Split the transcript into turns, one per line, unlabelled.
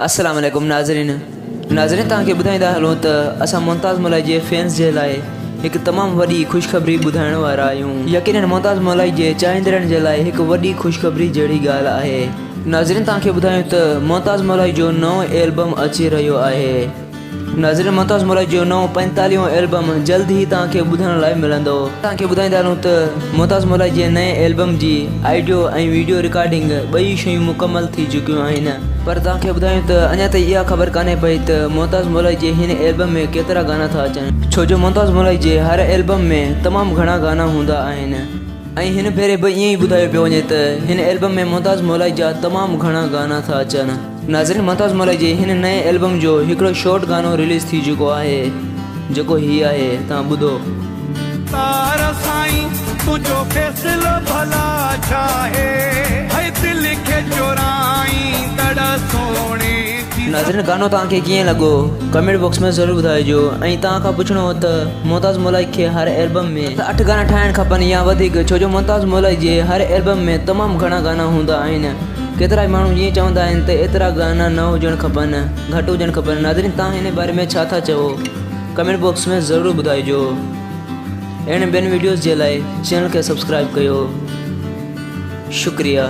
السلام عليڪم ناظرين ناظرين توهان کي ٻڌائيندا هلون ته اسان ممتاز مولائي جي فينز جي لاء هڪ تمام وڏي خوشخبري ٻڌائڻ وارا آهيون يقينن ممتاز مولائي جي چاهيندڙن جي لاء هڪ وڏي خوشخبري جهڙي ڳالهه آهي ناظرين توهان کي ٻڌايون ته ممتاز مولائي جو نئون البم اچي رهيو آهي ناظرين ممتاز مولائي جو نئون پنجيتاليهون البم جلد ئي توهان کي ٻڌڻ لاء ملندو. توهان کي ٻڌائيندا هلون ته ممتاز مولائي جي نئين البم جي آڊيو ۽ ويڊيو رڪارڊنگ ٻئي شيون مڪمل ٿي چڪيون آهن پر توهان کي ٻڌايون ته اڃا تائين اها خبر ڪانهي پئي ته ممتاز مولائي جي هن البم ۾ ڪيترا گانا ٿا اچن ڇو جو ممتاز مولائي جي هر البم ۾ تمام گهڻا گانا هوندا آهن ۽ هن ڀيري به ائين ئي ٻڌايو پيو وڃي ته هن البم ۾ ممتاز مولائي جا تمام گهڻا گانا ٿا اچن. ناظرين ممتاز مولائي جي هن نئين البم جو هڪڙو شارٽ گانو رليز ٿي چڪو آهي جيڪو هي آهي توهان ٻڌو.
تار سائين تنهنجو فيصلو ڀلا ڇاهي هي دل کي چورائيندڙ سهڻي جي.
ناظرين گانو توهان کي ڪيئن لڳو ڪمينٽ باڪس ۾ ضرور ٻڌائجو ۽ توهان کان پڇڻو هو ته ممتاز مولائي کي هر البم ۾ اٺ گانا ٺاهڻ کپن يا وڌيڪ ڇو جو ممتاز مولائي جي هر البم ۾ تمام گهڻا گانا هوندا آهن ڪيترائي ماڻهو ائين چوندا آهن ته ايترا گانا نه هجڻ کپن گهٽ هجڻ کپن ناظرين توهان هن باري ۾ ڇا ٿا چئو ڪمينٽ باڪس ۾ ضرور ٻڌائجو اهڙين ٻين وڊيوز جي لاء چينل کي سبسڪرائب ڪيو شڪريه.